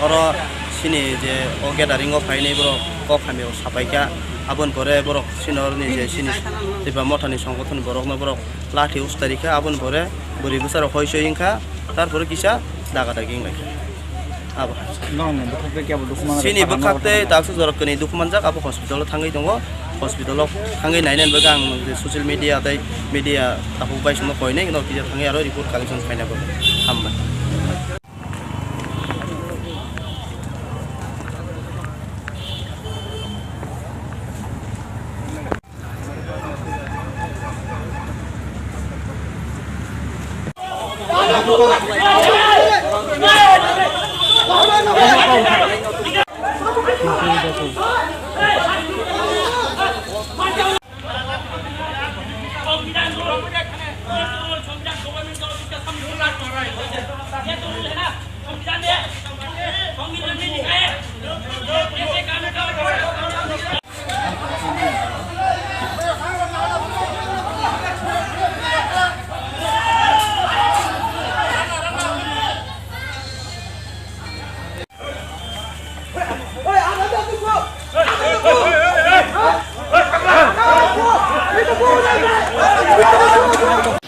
oro chini je o gathering o phainai borok kok hamya rok sapai kha. Aboni pore borok chini oro ni je chini Tipra Motha ni songgothon ni borok no borok lathi usta rikha, aboni pore bwrwi bwsa rok hoi soi wngkha, tarpore kisa daga dagi wnglaikha. Abo hai. Norokni bwkhak tei kebo dukhu manjak, chini bwkhak tei daksa jora kwnwi dukhu manjak, abo hospital o thangwi tongo, hospital o thangwi nainani bagwi ang social media tei media tabuk bai songno koinai no kisa thangwi aro report collection khaina bagwi. Hambai.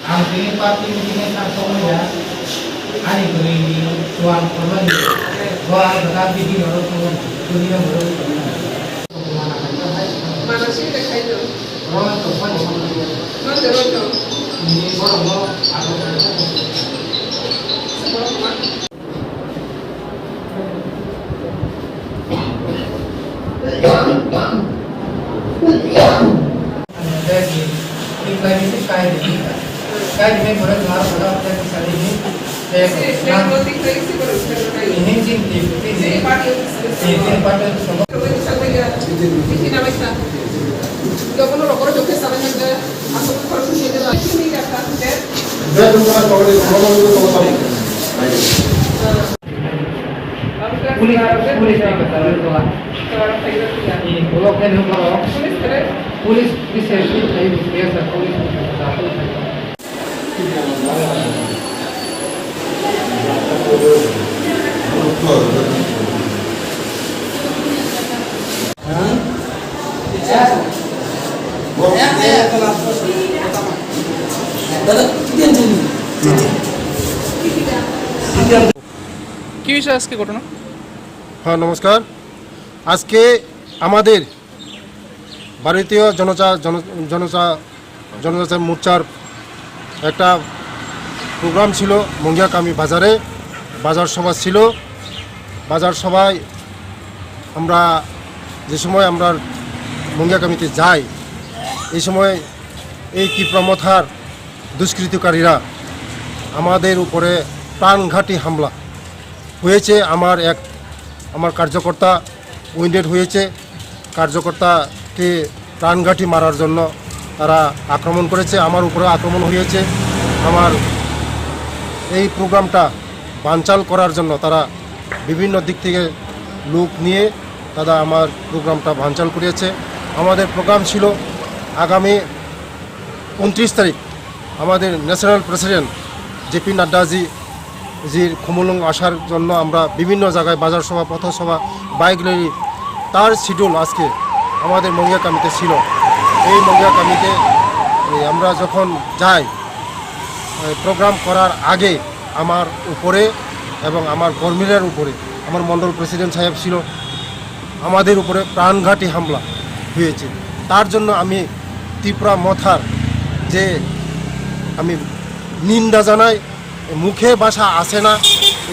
Ang tini party meeting-o thang tongmani ya, ani bwrwini chuan khormani, bo ang kwtal bihik rwrwk tongmani, tuniya bwrwk tongmani. Mana sui de khai do. Roman to phone. Roman to, roman to. Ni borok no. Borok ma. Police, police ni kata tola. Ini block ni nomor. Police, police ni kata ini biasa police ni kata. কি বিষয় আজকে ঘটনা? হ্যাঁ, নমস্কার। আজকে আমাদের ভারতীয় জনতা, জন-, জনতা, জনজাতি মোর্চার একটা প্রোগ্রাম ছিল মুঙ্গিয়াকামি বাজারে, বাজার সভা ছিল। বাজার সভায় আমরা যে সময় আমরা মুঙ্গিয়াকামিতে যাই, এই সময় এই কিপ্রা মথার দুষ্কৃতকারীরা আমাদের উপরে প্রাণঘাতী হামলা হয়েছে। আমার এক, আমার কার্যকর্তা উইন্ডেড হয়েছে। কার্যকর্তাকে প্রাণঘাতী মারার জন্য তারা আক্রমণ করেছে, আমার উপরেও আক্রমণ হয়েছে। আমার এই প্রোগ্রামটা বানচাল করার জন্য তারা বিভিন্ন দিক থেকে লোক নিয়ে তারা আমার প্রোগ্রামটা বানচাল করেছে। আমাদের প্রোগ্রাম ছিল আগামী ঊনত্রিশ তারিখ আমাদের ন্যাশনাল প্রেসিডেন্ট জেপি নাড্ডাজি জির খুমুলুং আসার জন্য আমরা বিভিন্ন জায়গায় বাজার সভা, পথসভা, বাইক র্যালি, তার শিডিউল আজকে আমাদের মঙ্গিয়া কামিতে ছিল। এই মঙ্গিয়া কামিতে এই আমরা যখন যাই, এই প্রোগ্রাম করার আগে আমার উপরে এবং আমার কর্মীদের উপরে আমার মণ্ডল প্রেসিডেন্ট সাহেব ছিল, আমাদের উপরে প্রাণঘাতী হামলা হয়েছে। তার জন্য আমি ত্রিপুরা মথার যে আমি নিন্দা জানাই, মুখে ভাষা আসে না,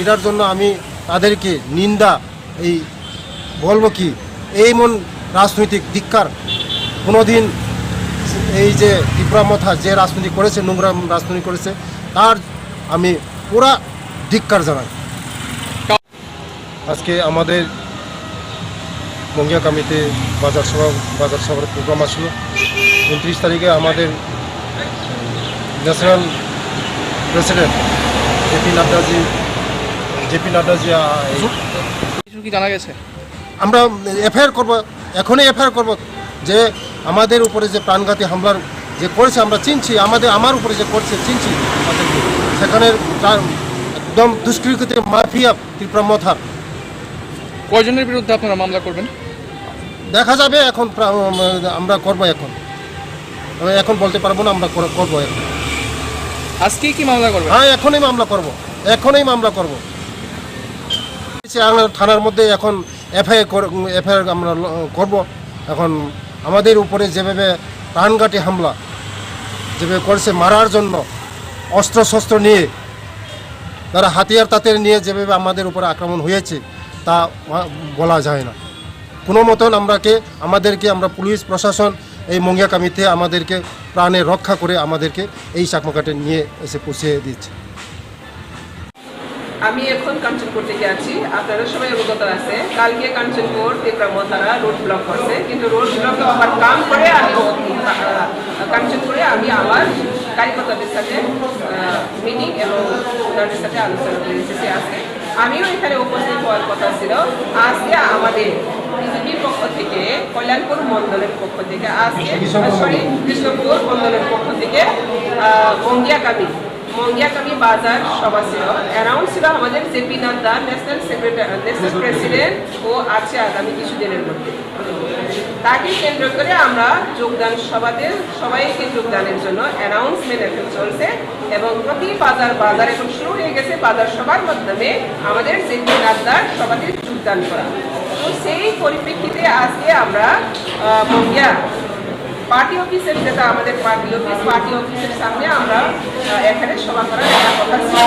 এটার জন্য আমি তাদেরকে নিন্দা, এই বলবো কি, এই মন রাজনৈতিক ধিক্কার। কোনোদিন এই যে ত্রিপুরা মথা যে রাজনীতি করেছে, নোংরা রাজনীতি করেছে, তার আমি পুরা ধিক্কার জানাই। আজকে আমাদের মঙ্গিয়া কামিতে বাজার সভা, বাজার সভার প্রোগ্রাম আসলো। ঊনত্রিশ তারিখে আমাদের ন্যাশনাল প্রেসিডেন্ট জেপি নাড্ডাজি, জেপি নাড্ডাজি, আ, এই কিছু কি জানা গেছে? আমরা এফআইআর করব, এখনই এফআইআর করব যে আমাদের উপরে যে প্রাণঘাতী হামলার যে করেছে আমরা চিনছি, আমাদের, আমার উপরে যে করছে চিনছি, সেখানে তার একদম দুষ্কৃতির মাফিয়া ত্রিপুরা মথার। কয়জনের বিরুদ্ধে আপনারা মামলা করবেন? দেখা যাবে এখন প্রা-, আমরা করব এখন। তবে এখন বলতে পারবো না, আমরা কর-, করব এখন। আজকেই কি মামলা করবেন? হ্যাঁ, এখনই মামলা করব, এখনই মামলা করব। সে আমরা থানার মধ্যে এখন এফআইআর কর-, এফআইআর আমরা ল-, করব। এখন আমাদের উপরে যেভাবে প্রাণঘাতী হামলা যেভাবে করছে, মারার জন্য অস্ত্রশস্ত্র নিয়ে, তারা হাতিয়ার টাতিয়ার নিয়ে যেভাবে আমাদের উপরে আক্রমণ হয়েছে, তা মা-, বলা যায় না। কোনো মতন আমরাকে, আমাদেরকে, আমরা পুলিশ প্রশাসন এই মঙ্গিয়া কামিতে আমাদেরকে প্রাণে রক্ষা করে আমাদেরকে এই চাকমাঘাটে নিয়ে এসে পৌঁছে দিয়েছে। আমি এখন কাঞ্চনপুর থেকে আছি। আপনারা সবাই অবগত আছে, কালকে কাঞ্চনপুর ত্রিপুরা মথারা রোড ব্লক করছে, কিন্তু রোড ব্লক ওভারকাম করে আমি ও-, আহ, কাঞ্চনপুরে আমি আমার কার্যকর্তাদের সাথে, আহ, মিটিং এবং ওনাদের সাথে আলোচনা করে এসেছি আজকে। আমিও এখানে উপস্থিত হওয়ার কথা ছিল। আজকে আমাদের বিজেপির পক্ষ থেকে, কল্যাণপুর মণ্ডলের পক্ষ থেকে আজকে, সরি, কৃষ্ণপুর মণ্ডলের পক্ষ থেকে, আহ, মঙ্গিয়াকামী মঙ্গিয়াকামী বাজার সভা ছিল। অ্যানাউন্স ছিল আমাদের JP Nadda, national secretary, national president, ও আছে আগামী কিছুদিনের মধ্যে। তাকে কেন্দ্র করে আমরা যোগদান সভাতে সবাইকে যোগদানের জন্য অ্যানাউন্সমেন্ট এখন চলছে এবং প্রতি বাজার, বাজার এখন শুরু হয়ে গেছে বাজার সভার মাধ্যমে আমাদের জেপি নাড্ডার সভাতে যোগদান করা। তো সেই পরিপ্রেক্ষিতে আজকে আমরা, আহ, মঙ্গিয়া পার্টি অফিসের, যেটা আমাদের পার্টি অফিস, পার্টি অফিসের সামনে আমরা, আহ, এখানে সভা করার একটা কথা ছিল।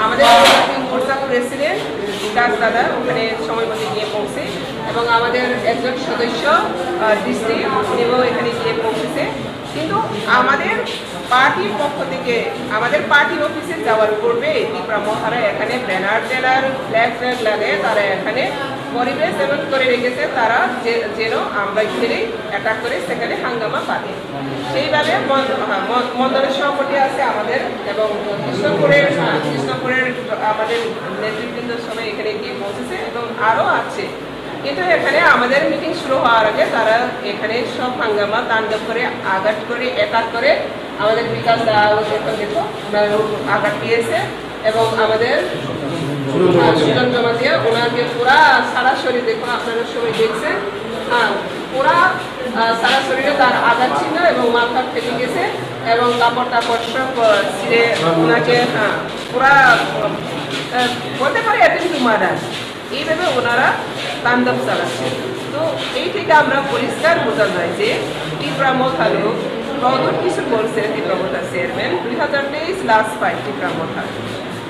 আমাদের বিজেপি মোর্চা প্রেসিডেন্ট বিকাশ দাদা ওখানে সময় মতো গিয়ে পৌঁছে এবং আমাদের একজন সদস্য, আহ, ডিসি, উনিও এখানে গিয়ে পৌঁছেছে। কিন্তু আমাদের পার্টির পক্ষ থেকে আমাদের পার্টির অফিসে যাওয়ার পূর্বে ত্রিপুরা মথারা এখানে ব্যানার ট্যানার, ফ্ল্যাগ ফ্ল্যাগ লাগিয়ে তারা এখানে পরিবেশ এমন করে রেখেছে, তারা যে, যেন আমরা গেলেই অ্যাটাক করে সেখানে হাঙ্গামা বাঁধে। সেইভাবে মন-, হ্যাঁ, মন-, মন্ডলের সভাপতি আছে আমাদের এবং কৃষ্ণপুরের, হ্যাঁ, কৃষ্ণপুরের আমাদের নেতৃবৃন্দ সবাই এখানে গিয়ে পৌঁছেছে এবং আরও আছে। কিন্তু এখানে আমাদের মিটিং শুরু হওয়ার আগে তারা এখানে সব হাঙ্গামা তাণ্ডব করে, আঘাত করে, অ্যাটাক করে আমাদের বিকাশ দা, ওই দেখো, দেখো, ওনার আঘাত দিয়েছে এবং আমাদের সুজন জমাতিয়া ওনাকে পুরা সারাসরি দেখো, আপনারা সবাই দেখছেন, হ্যাঁ, পুরা, আহ, সারা শরীরে তার আঘাত চিহ্ন এবং মাথা ফেটে গেছে এবং কাপড় টাপড় সব, আহ, ছিঁড়ে ওনাকে, হ্যাঁ, পুরা, আহ, বলতে পারে অ্যাটেম্প টু মার্ডার। এইভাবে ওনারা তাণ্ডব চালাচ্ছে। তো এই থেকে আমরা পরিষ্কার বোঝা যায় যে ত্রিপুরা মথালো প্রগত কিছু বলছে ত্রিপুরা মথা চেয়ারম্যান, দুই হাজার তেইশ লাস্ট ফাইট ত্রিপুরা মথা।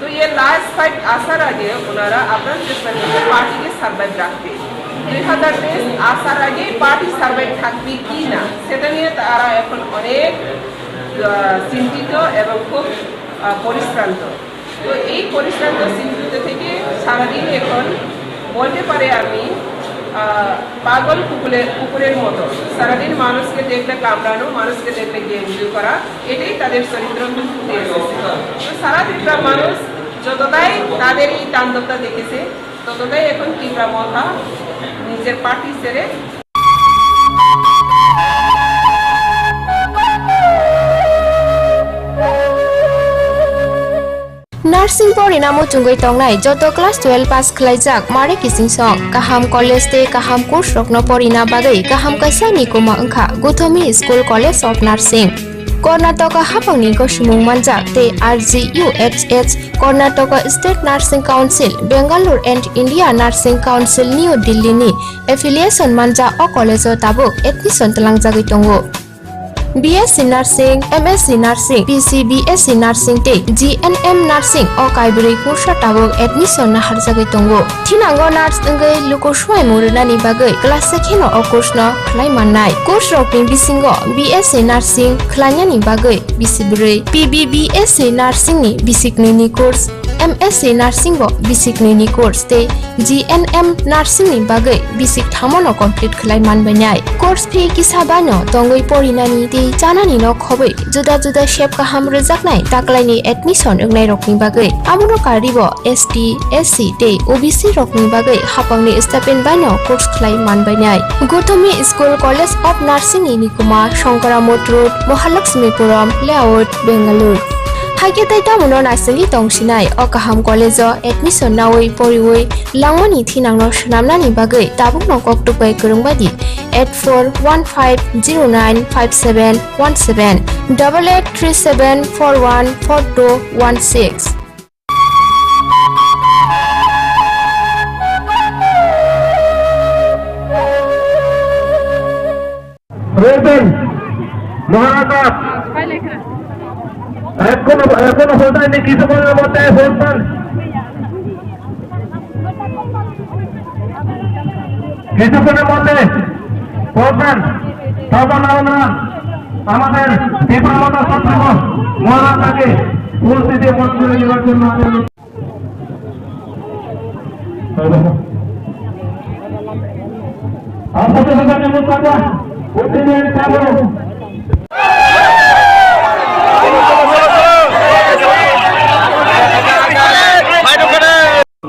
তো এই লাস্ট ফাইট আসার আগে ওনারা আপ্রাণ চেষ্টা করছে পার্টিকে সার্ভাইভ রাখতে। দুই হাজার তেইশ আসার আগে পার্টি সার্ভাইভ থাকবে কি না, সেটা নিয়ে তারা এখন অনেক, আহ, চিন্তিত এবং খুব, আহ, পরিশ্রান্ত। তো এই পরিশ্রান্ত চিন্তিত থেকে সারাদিন এখন বলতে পারে আমি, আহ, পাগল কুকুরের, কুকুরের মতো। সারাদিন মানুষকে দেখলে কামড়ানো, মানুষকে দেখলে গেঞ্জু করা, এটাই তাদের চরিত্র ফুটে এসেছে। তো সারা ত্রিপুরা মানুষ যতটাই তাদের এই তাণ্ডবটা দেখেছে, ততটাই এখন ত্রিপুরা মথা নিজের পার্টি ছেড়ে Nursing porina muchungwi tongnai joto class twelve pass khwlaijak mare kiching song. Kaham college tei kaham course rokno porina bagwi kaham kaisa ni kuma wngkha Gothomi School College of Nursing. Karnataka haphangni gosimung manjak tei R G U H S, Karnataka State Nursing Council, Bangalore and India Nursing Council, New Delhi ni affiliation manjak o college o tabuk admission twlangjagwi tongo. B S C Nursing, M S C Nursing, P C B S C Nursing tei G N M Nursing o kaibrwi kursa tabuk admission naharjagwi tongo. Thinango nurse wngwi luku swmaimung rwnani bagwi class se kheno o course no khlai mannai. Course rokni bisingo B S C Nursing khlainani bagwi bisi bwrwi, P B B S C Nursing ni bisi knwi ni course, M S C Nursing bo bisi knwi ni course tei G N M Nursing ni bagwi bisi kthamo no complete khlai manbainai. Course fee kisa baino tongwi porinani tei chanani no khobwi juda juda sep kaham rwjaknai taklaini admission wngnai rokni bagwi. Abono karwi bo S T, S C tei O B C rokni bagwi haphangni stipend baino course khlai manbainai. Gothomi School College of Nursing ni nikuma Shankaramot Road, Mahalakshmipuram Layout, Bangalore. Hakhe tei tamono naisingwi tongsinai o kaham college o admission nawi poriwi langmani thinangno swnamnani bagwi tabukno koktuk bai kwrwng bai di eight four one five zero nine five seven one seven, double eight three seven four one four two one six. রয়েছেন মহারাজা। এখনো, এখনো ভোট হয়নি, কিছুক্ষণের মধ্যে ভোট পান। কিছুক্ষণের মধ্যে ভোট পান। তখন আমরা আমাদের বিপ্লবতা ছাত্রীগণ মহারাজাকে উপস্থিতি মঞ্চে নেওয়ার জন্য আমি অনুরোধ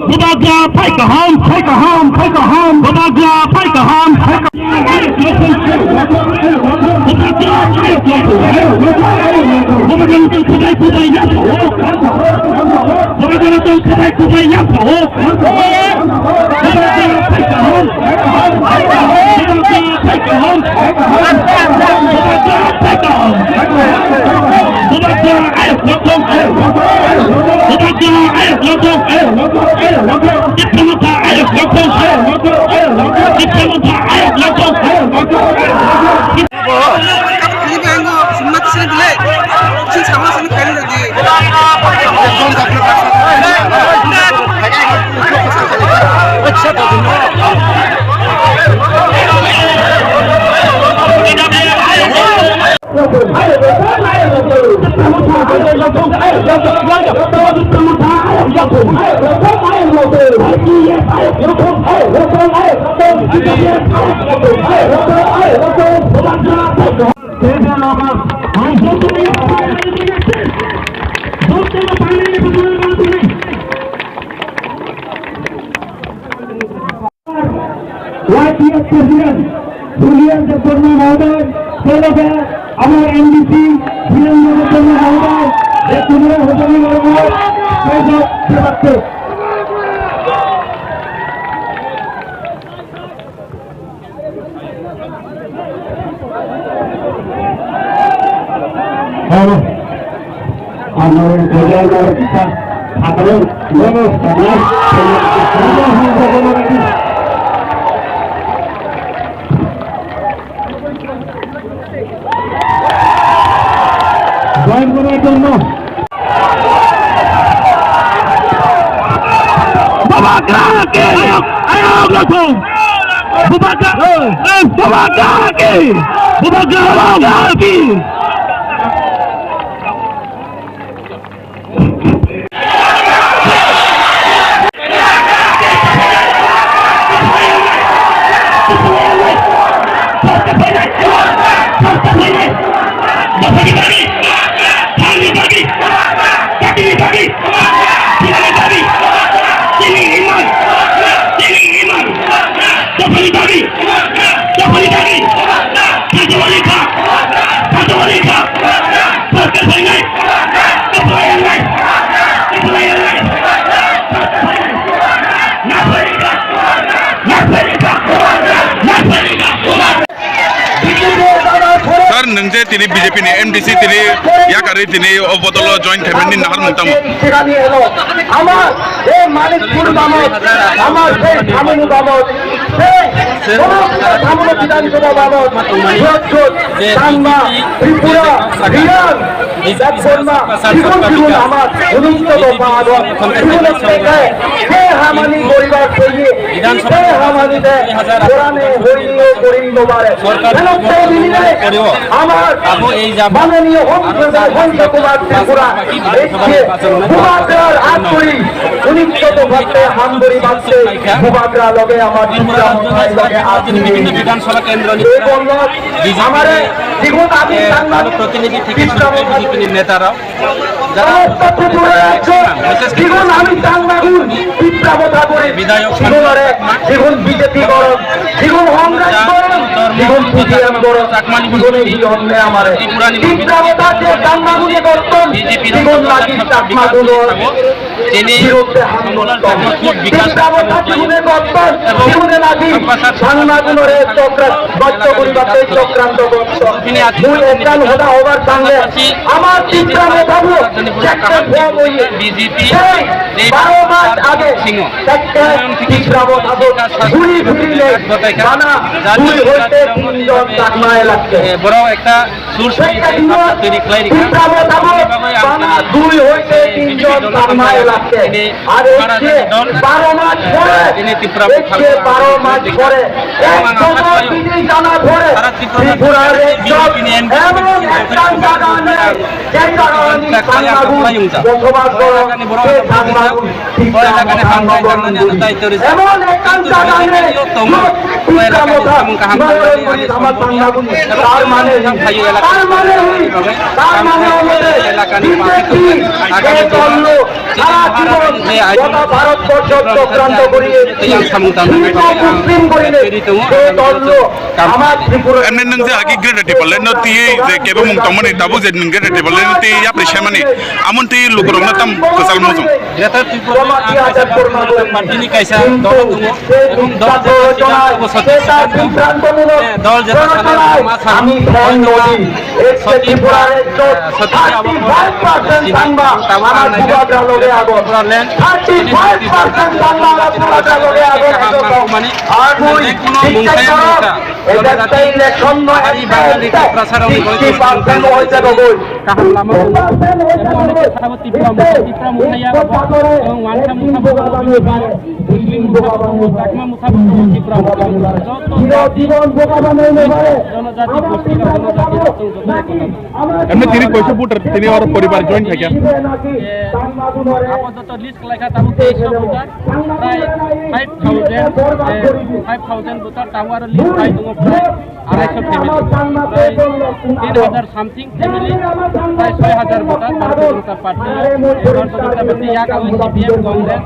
Bubagra, phai kaham, phai kaham, phai kaham. Bubagra, phai kaham, phai kaham. Y P F president Julian Debbarma মহোদয়, সেই লগে আমার M D C বীরেন্দ্র দত্ত মহোদয়, যে কুমার হোটেল মহোদয়, সেই সব সেবার্থে। Join করার জন্য। Bubagra ki! Ayok, ayok, langsung! Bubagra! Bubagra ki! Bubagra ki! Tini B J P ni M D C tini yakarwi tini o bodolo join khaimani nahar mung tamo. আমার এই মানিকপুর বাবদ, আমার সেই ধামনি বাবদ, সেই সমস্ত ধামনি বিধানসভা বাবদ, যত যত চাকমা, ত্রিপুরা, রিয়াং, দেববর্মা, জীবন জীবন আমার উনিশশো দফা আদর, জীবনের টেকায়, হে হামানি পরিবার থেকে, হে হামানিতে, কোরআনে হইল করিল বারে। সরকার আমার মাননীয় হংস কুমার ত্রিপুরা, এই যে বুবাগ্রার আগ করি, উনিশশো দফাতে হামবুড়ি বাঁচতে, বুবাগ্রা লগে আমার ত্রিপুরা মথায় লগে আছি। বিভিন্ন বিধানসভা কেন্দ্র এই বলল, আমারে জীবন আমি এ, চাকমা প্রতিনিধি থেকে শুরু করে বিজেপি নেতারা সমস্ত ত্রিপুরা রাজ্য, জীবন আমি চাকমাগুন, পিপড়া কথা করে, জীবনরে, জীবন বিজেপি গরম, জীবন কংগ্রেস গরম, জীবন সিপিএম গরম, জীবনে এই অন্যে আমারে। পিপড়া কথা যে চাকমাগুনে করতাম, জীবন লাগি চাকমাগুলো বিরুদ্ধে হামলা করতাম। পিপড়া কথা জীবনে করতাম, জীবনে লাগি চাকমাগুলোরে চক্রান্ত, বাধ্য করিবার চক্রান্ত করতাম। মুই একখান কথা হবার সঙ্গে আমার পিপড়া কথা একটা ফর্ম হইয়ে বিজেপি সেই বারো মাস আগে একটা পিপড়া কথা ঘুরি ফিরিলে বানা দুই হইতে তিনজন চাকমা এলাকে। বড় একটা সুর একটা দিন তৈরি করে পিপড়া কথা বানা দুই হইতে তিনজন চাকমা এলাকে। আর এই যে বারো মাস পরে, এই যে বারো মাস পরে, এক বছর বিধি জানা পরে ত্রিপুরার একজন এমন একটা জায়গা নেই, যে জায়গা আমি চাকমাগুন বসবাস করো, সে চাকমাগুন ত্রিপুরা মহানগর। এমন একটা জায়গা নেই, যে ত্রিপুরা মহানগর আমার চাকমাগুন। তার মানে, তার মানে, তার মানে হলো যে বিজেপি যে দল সারা জীবন গোটা ভারতবর্ষ চক্রান্ত করিয়ে শিল্প মুসলিম করিয়ে যে দল আমার Tripura Emne nwng je agi Greater Tipraland no twi je kebo mung tongmani tabuk je nwng Greater Tipraland no twi yapri semani amon twi lukurokno tam kwchal mojong. Greater Tipraland Party ni kaisa dol tongo. Ebong dol jeta sida obo soti sida tongo. Dol jeta sida ma sal. Soti, eh, soti abo thirty five percent thangba amar Bubagra loge agon. Thirty five percent thangba amar Bubagra loge agon. Ar mui, ekta election no, ekta, ekta sixty percent hoy jabo goi. Kaham lama. Ebong onekhe sabo Tipra Motha, Tipra Motha ya abo, ebong Wansa Motha bo tongo, Muslim Motha bo tongo, Chakma Motha bo tongo, Tipra Motha bo tongo. Joto jati, jonojati gosti ba jonojati tongo, joto ekota. Emne tini koiso voter tini oro poribar join thakya? Apatot list khlaikha tabuk teis voter, prai five thousand, eh, five thousand voter tabuk aro list khai tongo prai. Arai sho family, prai tin hajar something family, prai soi hajar voter Bharatiya Janata Party, Bharatiya Janata Party, yak abo C P M, Congress,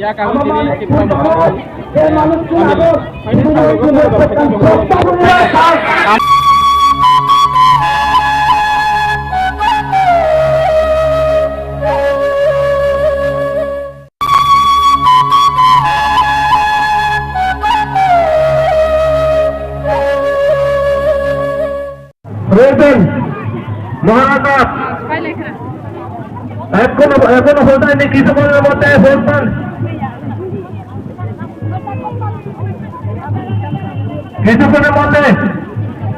yak abo tini Tipra Motha. রয়েছেন মহারাজা। এখনো, এখনো ভোট হয়নি, কিছুক্ষণের মধ্যে ভোট দেন। কিছুক্ষণের মধ্যে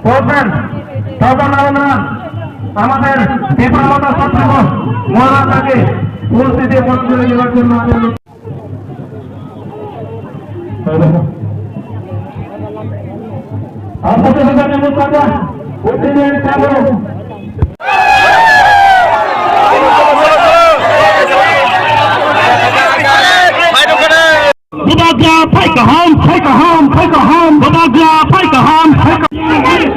ভোট দেন। তখন আমরা আমাদের ত্রিপুরা মহারাজাকে উপস্থিতি মঞ্চে নেওয়ার জন্য আমি Bubagra phai kaham, phai kaham, phai kaham. Bubagra phai kaham, phai kaham.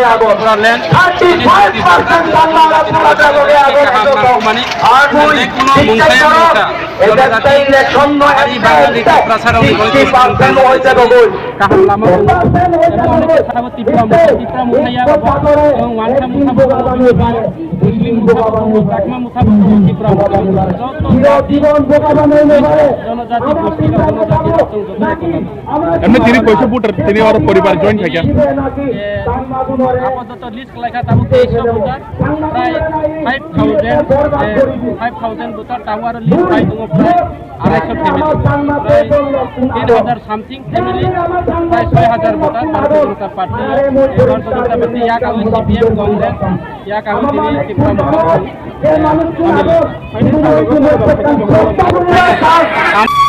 jagoi agon. Thirty five percent Bangla Raja jagoi agon. Ar tui, chikchai koro, eta election no ekta ekta sixty percent oi jagoi. Kaham lama. Tipra mungsa, Tipra mungsa ya, Tipra mungsa ya, Tipra mungsa ya. Chakma Motha bo tongo, Tipra bo tongo, joto jati, jonojati gosti rok, jonojati rok tongo, joto rok tongo. Emni tini koisa voter tini oro poribar join khaikha? Eh, apatot list khlaikha tabuk teis voter, prai five thousand, eh, five thousand voter, tabuk aro list pai tongo prai arai sho family, prai tin hajar something family, prai soi hajar voter Bharatiya Janata Party, Bharatiya Janata Party yak ang C P M Congress, yak ang tini Tipra Motha, eh, family.